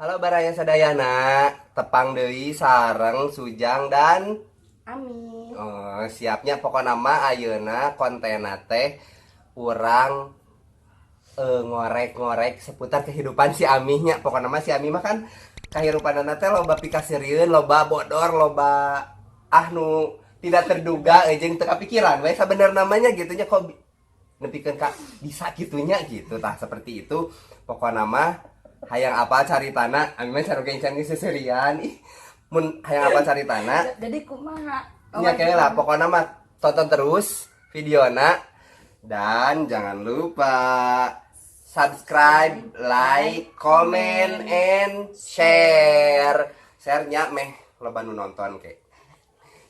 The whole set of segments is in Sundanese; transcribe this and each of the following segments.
Halo baraya sadayana, tepang deui sareng Sujang dan Amin. Oh, siapnya pokokna mah ayeuna kontenna teh urang ngorek-ngorek seputar kehidupan si Amihnya. Pokokna mah si Ami mah kan kahirupanana teh loba pikaseurieun, loba bodor, loba ah nu tidak terduga jeung teu kapikiran we sabenerna mah nya gitu nya, kok nepikeun ka bisa gitunya gitu, tah seperti itu. Pokokna mah hayang apa caritana, Ami mah saruge can seserian ih, mun hayang apa caritana. Jadi kumaha? Ya kayak lah, pokoknya mah tonton terus videona dan jangan lupa subscribe, like, comment, and share. Share-nya meh loba nu nonton ke.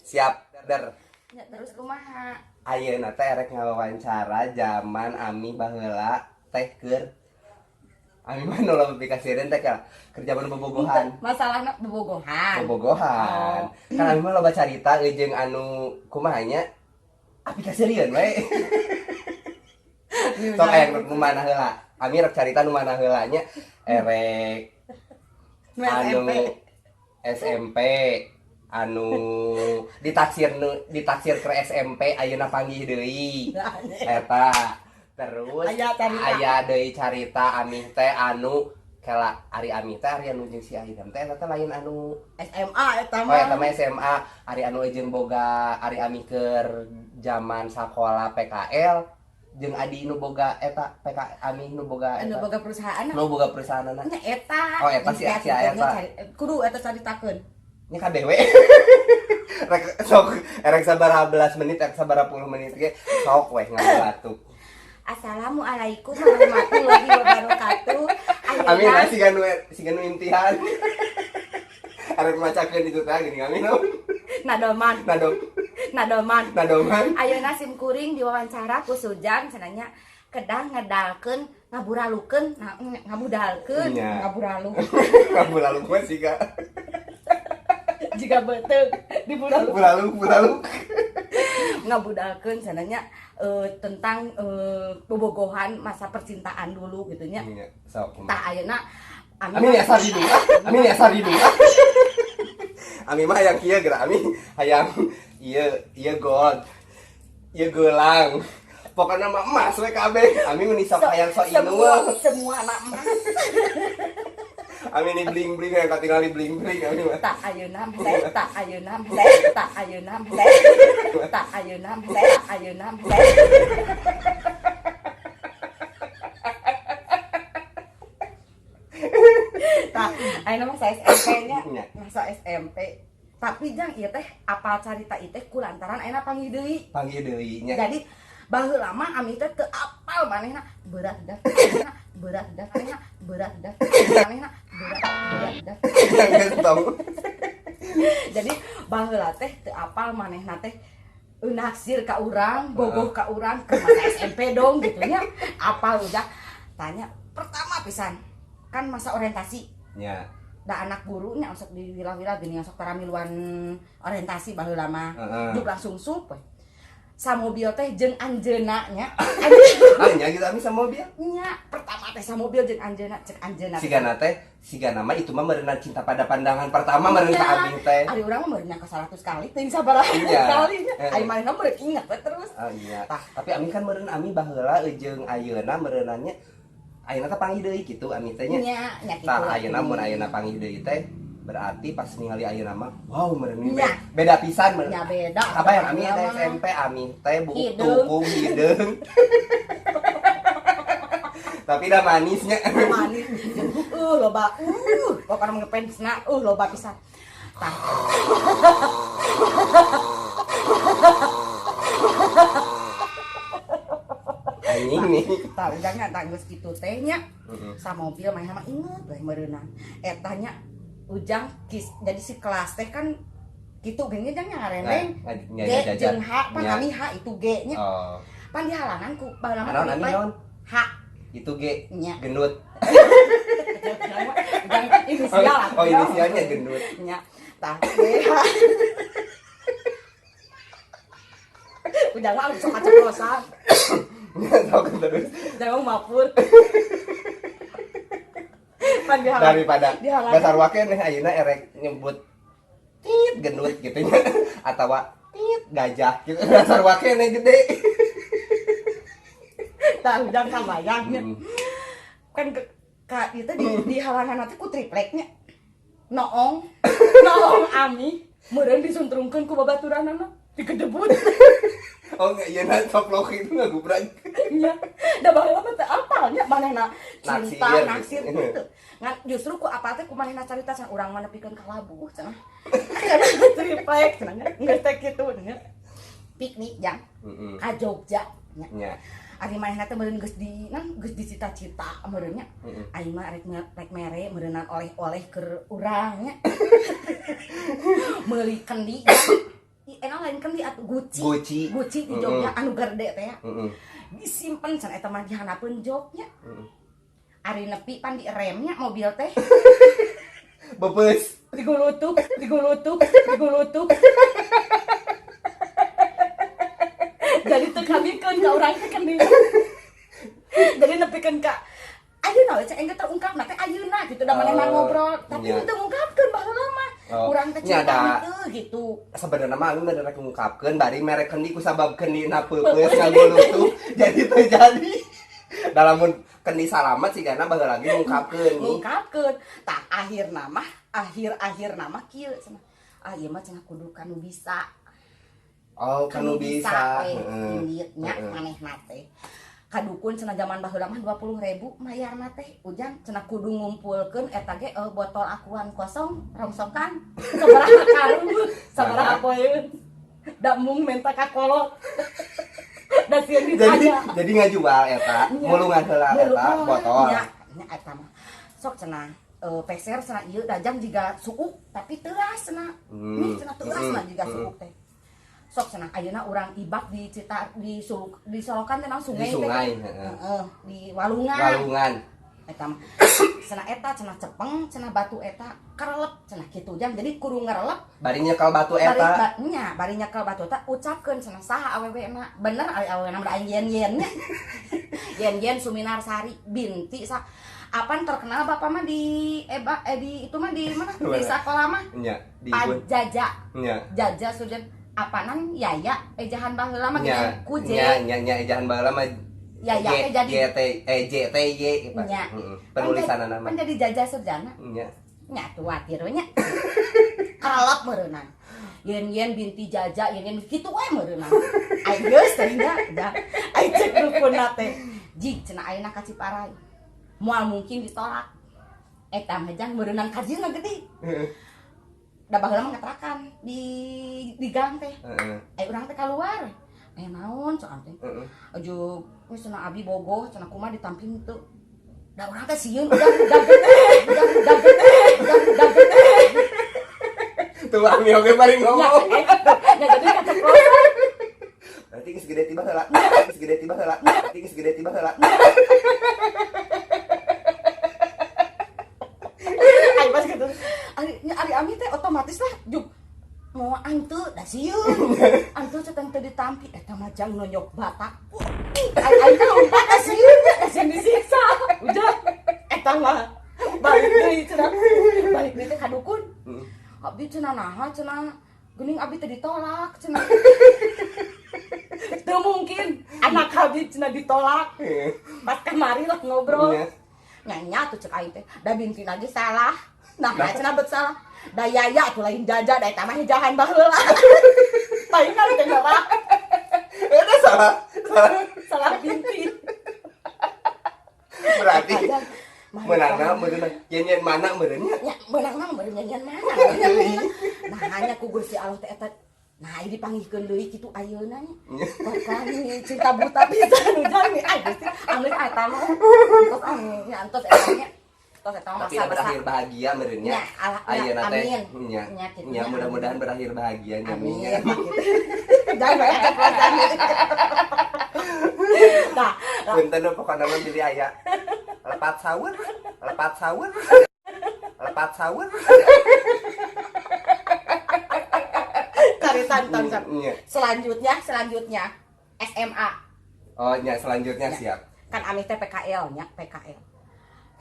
Siap, der. Ya, terus kumaha? Ayeuna teh erek ngawawancara zaman Ami baheula teh keur Ami mah nu loba pikasieun teh ka keur zaman bobogohan. Masalahna bobogohan. Bobogohan. Oh. Kan Ami mah loba carita jeung anu kumaha nya pikasieun we. Sok aya nu mana heula? Ami rek carita nu mana heula nya, erek Nu anu SMP. SMP anu ditaksir, nu ditaksir ke SMP ayeuna panggih deui. Eta terus Aya carita. Aya deui carita Ami teh anu kela ari Ami teh ari anu jeung si Aidam teh eta teh lain anu SMA eta Oh, mah. eta mah SMA, ari anu jeung boga ari Ami keur zaman sakola PKL jeung adi nu boga eta PK Ami nu boga Anu eta boga perusahaan. Nu boga perusahaanna. Nya eta. Oh, eta si- si eta. Kudu eta caritakeun. Nya kabeh we. Rek sok erek sabaraha belas menit, erek sabaraha puluh menit ge sok weh ngabatuk. Assalamualaikum warahmatullahi wabarakatuh. Amin Ayeuna ah siga nu imtihan. Arek macakeun itu teh gini amin naon? Nadoman, Nadom, nadoman. Nadoman. Ayeuna sim kuring diwawancara ku Sujang cenah nya kedah ngedalkeun ngaburalukeun ngabudalkeun Nya. ngaburalu. Ngaburalu mah siga. Jika beuteung diburalu. Buralu, buralu. Ngabudalkeun cenah nya tentang bobogohan masa percintaan dulu gitu nya. Nya, sok. Tah ayeuna Ami Amin ya saridu. Amin ya saridu. Ami mah hayang kieu geura, Ami hayang ieu ieu gold. Ieu gelang. Pokokna mah emas we kabeh. Ami meni sok hayang sok semua inul. Semua anak emas. Ami ni bling-bling yang katingali bling-bling ami mah. Tak ayeuna saya, tak ayeuna saya, tak ayeuna saya, tak ayeuna saya, ayeuna saya. Tah, ayeuna mah saya SMP nya, Nya. Masa SMP. Tapi jang ieu teh apal carita ieu teh kulantaran ayeuna panggih deui. Panggih deui nya. Jadi baheula mah ami teh teu apal manehna berat dah, berat dah, berat dah, manehna berat berat dah. Geus tong. Jadi baheula teh teu apal manehna teh naksir ka urang, bogoh ka urang ke masa SMP dong gitu nya. Apal udah tanya pertama pisan kan masa orientasi. Nya. Da anak gurunya osok di wilayah-wilayah gini osok taramiluan orientasi baheula mah. Heeh. Juk langsung sup we. Samobil teh jeung anjeunna nya. Ah nya gitu Ami sama mobil. Nya, pertama teh samobil jeung anjeunna, cek anjeunna. Sigana teh, sigana mah itu mah meureunan cinta pada pandangan pertama meureun ka Ami teh. Ari urang mah meureun ka 100 kali teuing sabaraha Iya. kali nya. Heeh. Ari manehna meureun inget we terus. Oh iya. Tah. Tapi Ami kan meureun Ami baheula jeung ayeuna meureunannya ayeuna teh panggih deui kitu Ami teh nya. Nya, nya kitu. Tah ayeuna mun ayeuna panggih deui teh berarti pas ningali ayeuna mah wow meureun ini Nya. Beda pisan meureun. Nya beda. Apa yang Ami teh SMP Ami teh buuk Hideung. tukung hideung. Tapi dah manisnya. Manis. Loba pokokna mah ngefansna loba pisan. Tah. Anjing nih. Tah ujangnya tah geus kitu teh nya. Heeh. Samobil mah mah inget we meureunna. Eta nya ujang kis, jadi si kelas teh kan kitu geuning nya ngarendeng. Nah, G jeung H pan Nya. kami H itu G nya. Oh. Pan dihalangan ku baheula mah Naon Ami naon? H Itu G nya. Gendut. Ujang inisial Oh, inisialnya gendut. Nya. Tah G H. Ujang mah sok kaceplosan. Sok terus. Ujang mah mapur. Pan dihalang. Daripada Dihalang. Dasar wake nih ayeuna erek nyebut tit gendut gitu nya atawa tit gajah gitu, dasar wake nih gede. Tah, ujang kabayang nya. Kan ke, ka itu di halangan nanti ku tripleknya. Noong, noong Ami, meureun disuntrungkeun ku babaturanana, digedebut. Oh enggak, iya, nah coplok itu ngagubrak. Nya, da baheula mah teu apal nya manehna cinta Naksir, naksir gitu. Gitu. Ngan justru ku apal teh ku manehna carita cenah, urang mah nepikeun ka labuh cenah. Karena triplek cenah nya, geus teh kitu nya. Piknik jang ka Jogja nya. Ari manehna teh meureun geus di nan geus dicita-cita meureun nya. Aing mah rek mere meureunan oleh-oleh keur urang nya. Meuli kendi. Enak lain kendi atuh guci. Guci. Guci di Jogja anu gerde teh ya. Disimpen cenah eta mah di handapeun jognya. Ari nepi pan di remnya mobil teh. Bebes. Digulutuk, digulutuk, digulutuk. Jadi teu kabikeun ka urang teh kendi. Jadi nepikeun ka ayeuna we cek engke terungkap teh ayeuna gitu da manehna Oh, ngobrol, tapi teu ngungkapkeun baheula mah. Oh, Urang teh nya cinta da. teu gitu. Sebenarnya mah anu rek ngungkapkeun bari mere kendi ku sabab kendina peupeus ngagulutuh jadi teu jadi. Dalamun kendi salamet sih karena baheula lagi ngungkapkeun nih. Ngungkapkeun. Tah akhirna mah, akhir-akhir nama kieu cenah. Ah ieu mah cenah kudu kanu bisa. Oh, kanu bisa. We, inditnya manehna teh. Kadukun cenah zaman baheula mah 20.000 mayarna teh. Ujang cenah kudu ngumpulkeun eta ge botol akuan kosong rongsokan sabaraha karung sabaraha poeun. Da mung menta ka kolot. Da sieun Jadi ditanya. jadi ngajual eta, Nya. mulungan heula eta Mulungan, botol. Nya, nya eta mah. Sok cenah peser cenah ieu dajang jiga suuk tapi teuas cenah. Nih cenah teuas cenah jiga suuk teh. Sok cenah ayeuna urang ibak di Cita di suluk di solokan teh naon sungai Di teh. sungai, heeh. Heeh, di walungan. Walungan. Eta mah. Cenah eta cenah cepeng cenah batu eta karelep cenah kitu jang. Jadi kudu ngarelep Bari nyekel batu bari eta. nya bari nyekel batu eta ucapkeun cenah saha awewena. Bener ari awewena mah da aing yen-yen nya. Yen-yen Suminar Sari binti sa apan terkenal bapak mah di di itu mah di mana di Mana? sekolah mah Nya, di Ibun. Pajaja Nya. Jaja Surjan apanan Yaya ejahan baheula mah Nya, gini ku J nya, nya, nya, ejahan baheula mah Yaya J, teh jadi J T J T Y gitu. Nya. Heeh. Penulisanna nama. Pan jadi Jaja Surjana Nya. nya tuh watir we nya. Karelep meureunnan. Yen-yen binti Jaja yen-yen kitu we meureunnan. Ai geus teh nya da. Ai cek dukunna teh. Jig cenah ayeuna ka Ciparai. Moal mungkin ditolak. Eta mah jang meureunnan kajieuna gede. Heeh. Da baheula mah ngeterakan di gang teh. Heeh. Ai urang teh kaluar. Naon soal teh. Heeh. Ajuk geus cenah abi bogoh cenah kumaha ditamping teu. Da urang teh sieun udah udah gede, udah udah gede, udah udah gede. Tuh ami oge bari Ya, ngomong. ya jadi keceplosan. Berarti geus gede tiba heula. Geus gede tiba heula. Berarti geus gede tiba heula. Ai pas gitu. Ari nya ari ami teh otomatis lah juk mau antu da sieun. Antu teh teu ditampi eta mah jang nonyok batak. Ai ai teh lompat da sieun nya da sieun disiksa. Udah eta mah balik deui cenah. Balik deui teh ka dukun. Abdi cenah naha cenah geuning abdi teh ditolak cenah. Teu mungkin anak abdi cenah ditolak. Pas kamari lah ngobrol. Iya. Nya tuh cek aing teh, da binti lagi salah. Nah, cenah bet salah. Da Yaya tuh lain Jaja, da eta mah hijahan baheula. Palingan teh ngerak. Eta salah. Salah. Salah binti. Berarti Mah, meunangna meureunna yen-yen mana meureunnya? Nya meunangna meureun nyanyian mana? Nah, hanya ku Gusti Allah teh eta. Nah, ieu dipanggihkeun deui kitu ayeuna nya. Bakal cinta buta pisan ujang nih. Ai Gusti, anu eta mah. Entos anu nya entos eta nya. Entos eta mah Tapi masa berakhir bahagia meureunnya. Nya, ala, nya, Ayeuna teh. amin. Nya. Nya, kitu Nya nya, mudah-mudahan amin. berakhir bahagia nya Amin. nya. Jangan banyak keceplosan. Nah, nah. Punten pokokna mah bilih aya. Lepat sahur, lepat sahur. Lepat sahur. Caritan, tan, tan. Iya. Selanjutnya SMA. Oh, nya selanjutnya Ya. siap. Kan Ami teh PKL nya, PKL.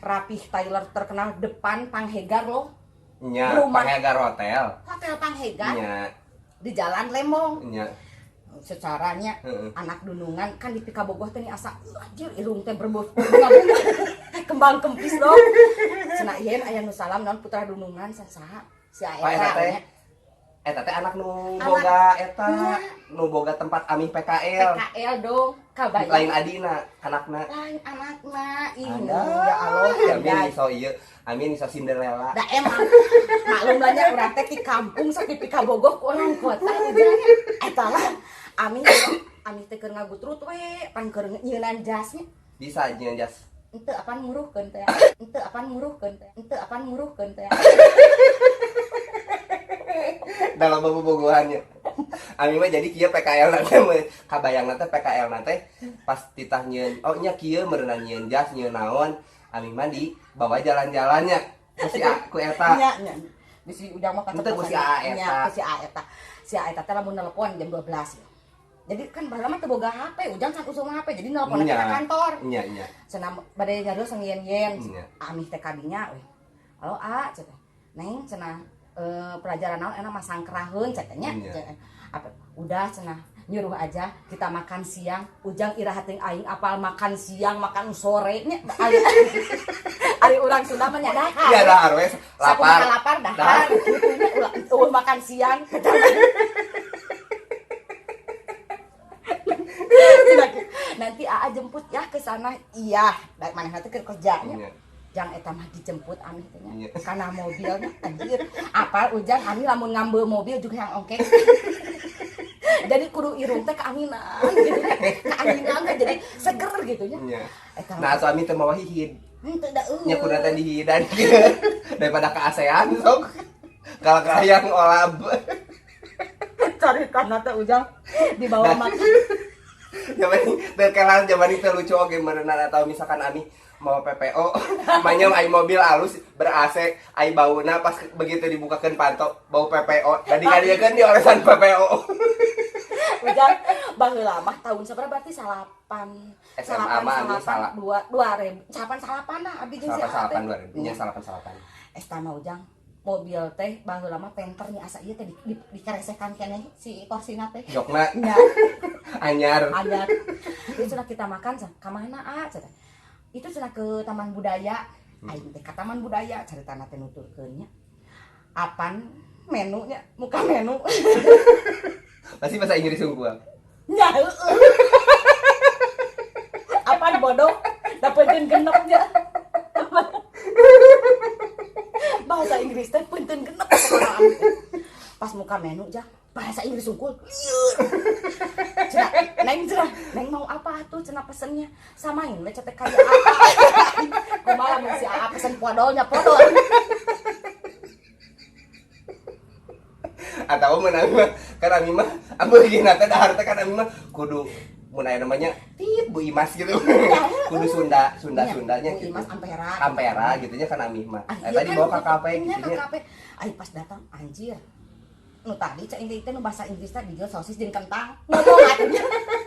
Rapih Tyler terkenal depan Panghegar loh. Nya, Rumah. Panghegar Hotel. Hotel Panghegar Nya, di Jalan Lembong. Nya. Secaranya Heeh. anak dunungan kan di Pikabogoh teh asa anjir irung teh berbunga-bunga kembang kempis dong. Cenah yen aya nu salam naon putra dunungan saha si Pak eta Aera teh nya. Eta teh anak nu Anak. Boga eta Nya. Nu boga tempat amih PKL. PKL dong kabayang. Lain adina, anakna. Lain anakna ih Ada. ya Allah Ya, amin andai. iso ieu. Amin iso Cinderella. Da emang maklum lah nya urang teh di kampung sok di Pikabogoh ku orang kota ujangnya. Eta lah Ami Ami teh keur ngagutrut we pan keur nyeunan jasnya. Bisa nyieun jas. Henteu apaan nguruhkeun teh. Henteu apaan nguruhkeun teh. Henteu apaan nguruhkeun teh. Dalam bobogohannya. Ami mah jadi kieu PKL na teh kabayang teh PKL na teh pas titah nyieun oh nya kieu meureunan nyieun jas nyieun naon ami mah dibawa jalan-jalannya ku si A ku eta. Nya nya. Bisi ujang mah Henteu ku si A eta. Nya ku si A eta. Si A eta teh lamun nelpon jam 12. Jadi kan baheula mah teu boga HP, ujang can usum HP, jadi nelpon Nya. ka kantor. Nya nya. Cenah bade nyarios yen-yen. Nya. Amih teh kadinya we. Halo A cenah. Neng cenah pelajaran naon enak masang keraheun cenah nya. Iya. Cenah, apa udah cenah nyuruh aja kita makan siang ujang iraha teuing aing apal makan siang makan sore nya ari ari urang Sunda mah nya dahar. Ya dahar we Sakumaha lapar. lapar dahar gitu nya ulah eueuh makan siang. Cenah, nanti AA jemput ya ke sana. Iya, baik manehna teh keur kerjanya. Nya. Jang eta mah dijemput Ami teh nya. Iya. Kana mobilnya anjir. Apal ujang Ami lamun ngambil mobil juga yang ongkek. Jadi kudu irung teh keanginan gitu nya. Keanginan teh jadi seger gitu nya. Nya. Eta Nah, atuh ami teh mawa hihid. henteu da eueuh. Nya kudu teh dihidan daripada ke ASEAN sok. Kalau yang olab. Cari kana teh ujang dibawa Nah. makan. Zaman teu kelar zaman itu lucu oge meureunan atau misalkan ami mau PPO manyam ai mobil alus ber AC ai bauna pas begitu dibukakeun panto bau PPO tadi kadieukeun diolesan PPO. Ujang baheula mah tahun sabaraha berarti salapan SMA mah ami salapan dua dua ribu salapan salapan lah abdi jeung si Salapan A teh. salapan 2000 nya salapan salapan. Eta mah ujang mobil teh baheula mah penter nya asa ieu teh dikeresekan keneh si korsina teh. Jokna Nya anyar. anyar. Itu cenah kita makan cenah ka mana a cenah. Itu cenah ke Taman Budaya. Aing teh ka Taman Budaya caritana teh nuturkeun nya. Apan menunya muka menu. Pasti bahasa Inggris unggul. Nya heueuh. Apan bodoh dapeutkeun genepnya. Bahasa Inggris teh punten genep pokona ami teh. Pas muka menu jah bahasa Inggris unggul. Lieur. Cenah, neng cenah, neng mau apa tuh cenah pesennya? Samain we cetek kayak apa. Kumaha lamun si AA pesen podolnya podol. Atau mun ami mah kan ami mah ambeul gina teh dahar teh kan ami mah kudu mun aya namanya tit Bu Imas gitu. Kudu Sunda, Sunda Iya, Sundanya Bu gitu. Imas Ampera. Ampera gitu nya kan ami mah. Ah, Eta iya dibawa kan, ka kafe nya gitu ka nya. kafe. Ai pas datang anjir. Nu tadi cak inti teh nu bahasa Inggris teh dijual sosis jeung kentang. Ngomong atuh nya.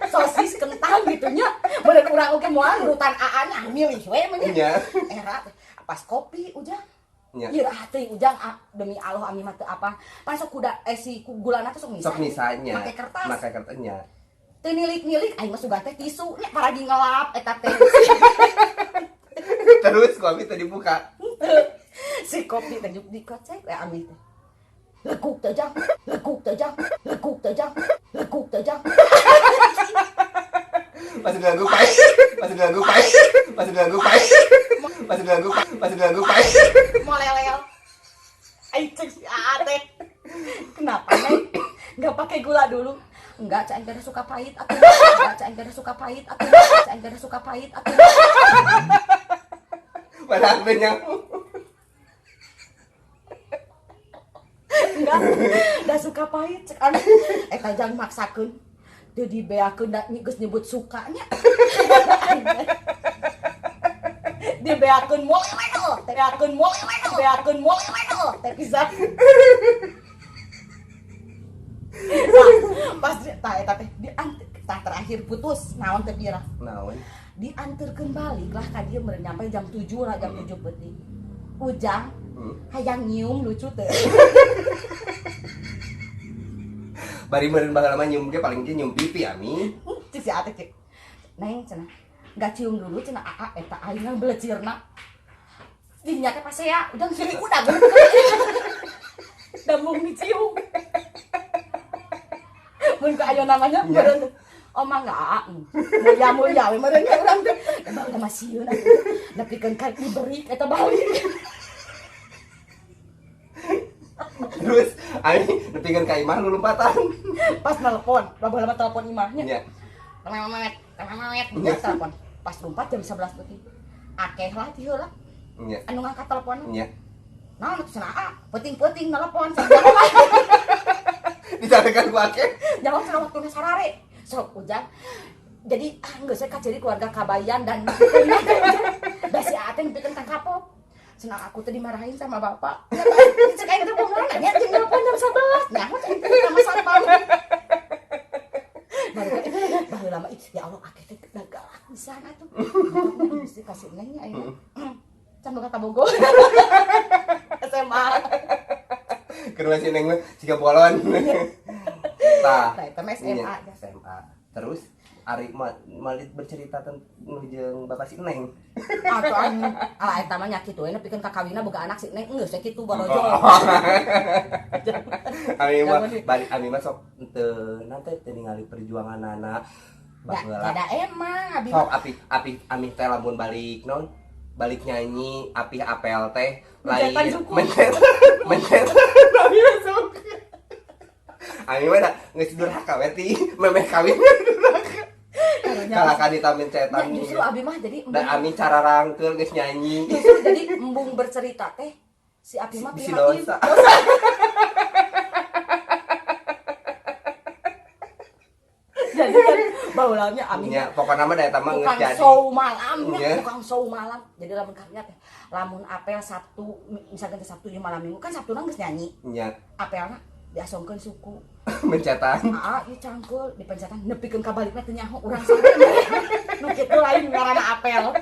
Sosis kentang gitu nya. Bener urang oge moal nurutan AA nya ah, milih we mah nya. Nya. Era pas kopi ujang. Nya. Ieu ah teuing ujang ah, demi Allah ami mah teu apa. Pas sok kuda si gulana teh sok misa. Sok misanya. Make kertas. Make kertasnya. Teu nilik-nilik aing mah sugan teh tisu nya paragi ngelap eta teh. Terus kopi teh dibuka. Si kopi teh dikocek we ami teh. Lekuk teh jang, lekuk teh jang, lekuk teh jang, lekuk teh jang. Pas lagu pai, pas lagu pai, pas lagu pai, pas lagu pai, pas lagu pai. Molelel. Aing cek si AA teh. Kenapa Neng? Nggak pakai gula dulu? Enggak, Cak Engker suka pahit atuh. Enggak, Cak Engker suka pahit atuh. Cak Engker suka pahit atuh. Padahal teh nyaho. Enggak, dah suka pahit cek anu. Eta jangan maksakeun. Teu dibeakeun da geus nyebut sukanya. Dibeakeun molelel, beakeun molelel, beakeun molelel, teh pisan. Nah, pas tah eta teh di tah terakhir putus naon teh pira. Naon? Dianterkeun balik lah ka dieu meureun nyampe jam 7 lah, jam 7 peuting. Ujang hayang nyium lucu teh. Bari meureun baheula mah nyium ge paling ge nyium pipi Ami. Cek si Ate cek. Neng cenah. Enggak cium dulu cenah aa eta aing belecirna. Dinya teh pasea, ujang sini udah. Dambung dicium. Mun ka ayeuna namanya meureun omah enggak aa. Mulia-mulia we meureun urang teh. Emang udah masieun atuh. Nepikeun ka diberi eta balik. Terus Ami nepikeun ka imah lulumpatan. Pas nelpon, baheula mah telepon imahnya. Nya. Tememet, tememet, telepon. Pas lompat jam 11 peuting. Akeh lah ti heula. Nya. Anu ngangkat telepon. Nya. Naon atuh cenah aa, peuting-peuting nelpon cenah. Dicarekan ku akeh. Jawab cenah waktuna sarare. Sok ujang. Jadi ah geus we kaciri keluarga Kabayan dan da si Aa teh nepikeun ka kapok. Cenah aku teh dimarahin sama bapak. Cek aing teh bohongan nya jeung nelpon jam 11. Nyaho cek aing teh sama satpam. Baru baheula mah ya Allah akeh teh da galak pisan atuh. Mesti kasih neng nya ayeuna. Can boga ka Bogor. SMA. Keur masih neng mah siga bolon. Tah. Tah eta mah SMA. Nya, SMA. Terus Ari malit bercerita tentang jeung bapak si Neng. Atuh anu ala eta mah nya kitu we nepikeun ka kawinna boga anak si Neng geus we kitu barojol. Ami mah bari ami mah sok teu nanti teu ningali perjuanganana baheula. Da emang abi sok api api ami teh lamun balik non balik nyanyi api apel teh lain mencet mencet ami mah sok. Ami mah da geus durhaka we ti memeh kawin. Kalau kan ditamin cetan ya, justru abi mah jadi dan ami cara rangkeul geus nyanyi. Justru jadi embung bercerita teh si abi mah si dosa. Jadi kan baulanya ami nya pokona mah da eta mah geus jadi show malam nya, tukang show malam. Jadi lamun kalinya teh lamun apel Sabtu misalkan teh Sabtu malam Minggu kan Sabtuna geus nyanyi. Nya. Apelna diasongkeun suku. Mencetan. Aa, ieu cangkeul dipencetan nepikeun ka balikna teu nyaho urang saha. Nu kitu lain ngaranna apel.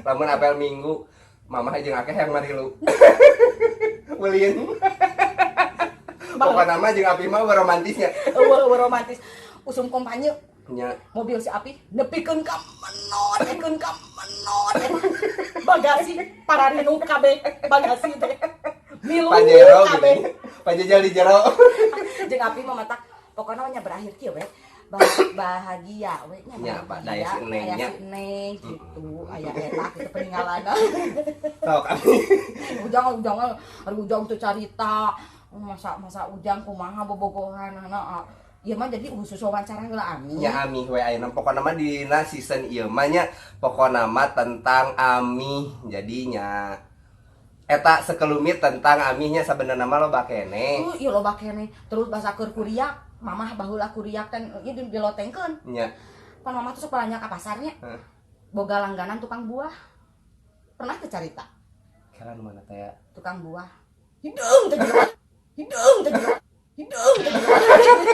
Lamun apel Minggu, mamah jeung akeh yang marilu. Ulin. Pokona mah jeung api mah romantisnya. Eueuh romantis. Usum kompanye. Nya. Mobil si api nepikeun ka menot, nepikeun ka menot. Bagasi pararinu kabeh bagasi teh. Milu Pajero kabeh. Pajejel di jero. Jeung api mah matak pokona mah nya berakhir kieu we. Bahagia we nya. Nya bahagia, aya si Neng nya. Aya si Neng gitu, aya eta kitu peninggalanna. Sok ami. Ujang ari ujang teu carita. Masa ujang kumaha bobogohanana. Ieu mah jadi khusus wawancara heula Ami. Nya Ami we ayeuna pokona mah dina season ieu mah nya pokona mah tentang Ami. Jadinya eta sekelumit tentang Amihnya sabenerna mah loba keneh. Ieu loba keneh. Terus basa keur kuriak, mamah baheula kuriak kan ieu dilotengkeun. Nya. Pan mamah tuh sok balanja ka pasarnya. Heeh. Boga langganan tukang buah. Pernah teu carita? Kira nu mana teh? Tukang buah. Hideung teh jelema. Hideung teh jelema. Hideung teh jelema.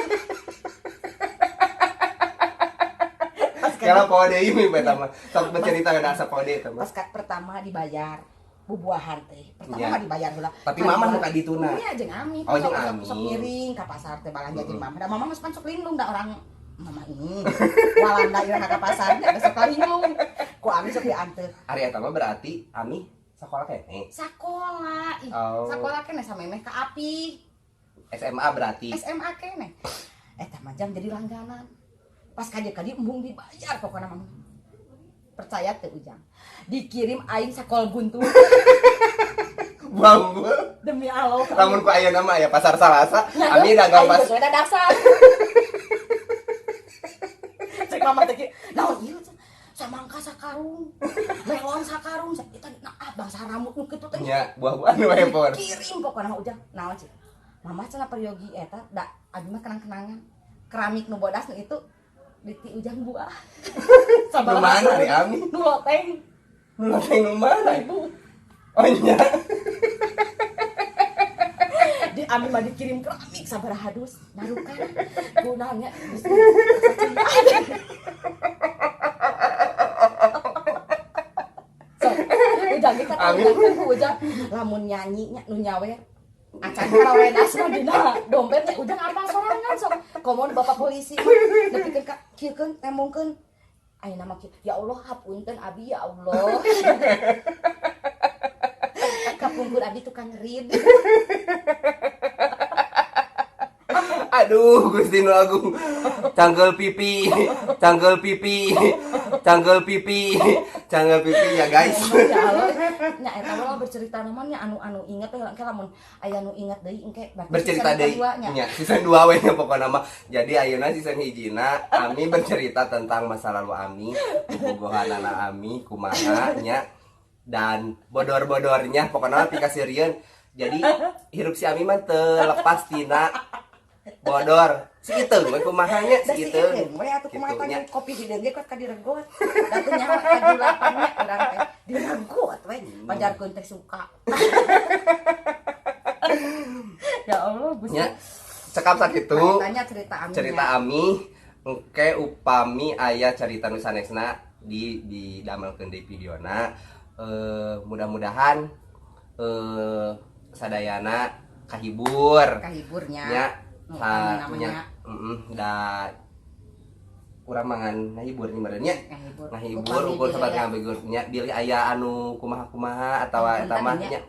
Kira poho deui mi eta mah. Sok bercerita kada asa poho deui eta mah. Pas pertama dibayar bubuahan teh. Pertama ya. Mah dibayar heula. Tapi mamah nu ka dituna. Nya jeung Ami. Oh, jeung Ami. Sok ngiring ka pasar teh balanja jeung mamah. Da mamah mah sok linglung da orang mamah ini. Walanda ieu ka pasar nya sok linglung. Ku Ami sok dianteur. Ari eta mah berarti Ami sakola keneh. Sakola. Ih, oh. Sakola keneh samemeh ka Api. SMA berarti. SMA keneh. Eta mah jam jadi langganan. Pas kaje-kaje embung dibayar pokona mah. Percaya teu Ujang. Dikirim aing sakol buntu. Bang, demi Allah. Lamun ku ayeuna mah aya pasar Salasa, ami dagang pas. Aing dasar. Cek mama teh naon ieu samangka sakarung, melon sakarung, eta nah bangsa rambut nu kitu teh. Nya, buah-buahan we por. Kirim pokona mah Ujang. Naon cek. Mama cenah peryogi eta da abi mah kenang-kenangan. Keramik nu bodas nu itu di ti Ujang buah. Nu mana ari Ami? Nu loteng. Nu loteng nu mana? Ibu. Oh nya. Di Ami mah dikirim keramik sabaraha dus narukan. Gunanya. Urang ge katahuan ku Ujang lamun nyanyi nya nu nyawer acan karawenas mah dina dompet teh Ujang apal sorangan sok komo bapak polisi nepikeun ka kieukeun ngomongkeun ayeuna mah ya Allah hapunten abi ya Allah kapungkur abi tukang rid. Aduh Gusti Nu Agung, canggel pipi, canggel pipi, canggel pipi, canggel pipi ya guys. Ya Allah, nya eta mah bercerita namanya anu-anu inget teh engke lamun aya nu inget deui engke bercerita deui nya season 2 we nya pokona mah. Jadi ayeuna season hijina Ami bercerita tentang masa lalu Ami, bobogohanana Ami kumaha nya dan bodor-bodornya pokona mah pikasirieun. Jadi hirup si Ami mah teu lepas tina bodor. Si iteung we kumaha nya si iteung. We atuh kumaha teh kopi hideung ge kuat ka diregot. Da teu nyaho ka julapan nya urang teh diregot we pajarkeun teh suka. Ya Allah Gusti. Nya cekap sakitu. Tanya cerita Ami. Cerita Ami engke upami aya carita nu sanesna di didamelkeun deui videona. Mudah-mudahan sadayana kahibur. Kahiburnya. Nya namanya da urang mangan ngahibur nya meureun nya. Ngahibur ukur sabat ngahibur nya bilih aya anu kumaha-kumaha atawa eta mah nya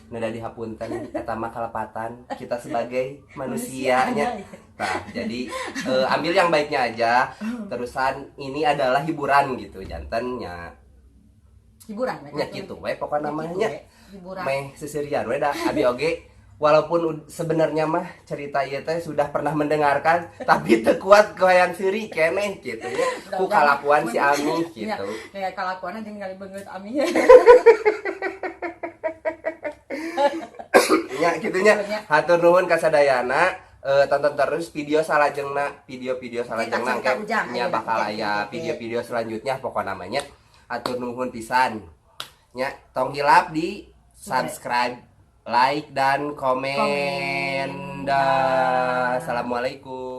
nu da dihapunten eta mah kalepatan kita sebagai manusia nya. Nah, jadi ambil yang baiknya aja. Terusan ini adalah hiburan gitu janten nya. Hiburan nya kitu we pokona mah nya. Hiburan. Meh seserian we da abi oge. Walaupun sebenarnya mah cerita ieu teh sudah pernah mendengarkan tapi teu kuat hayang seuri keneh gitu ya. Ku kalakuan si Ami gitu. Ya kalakuanna jeung kali beungeut Ami. Nya kitu nya. Hatur nuhun ka sadayana, tonton terus video salajengna, video-video salajengna engke nya bakal aya video-video selanjutnya pokona mah nya. Hatur nuhun pisan. Nya tong hilap di subscribe, like dan komen. Dah. Assalamualaikum.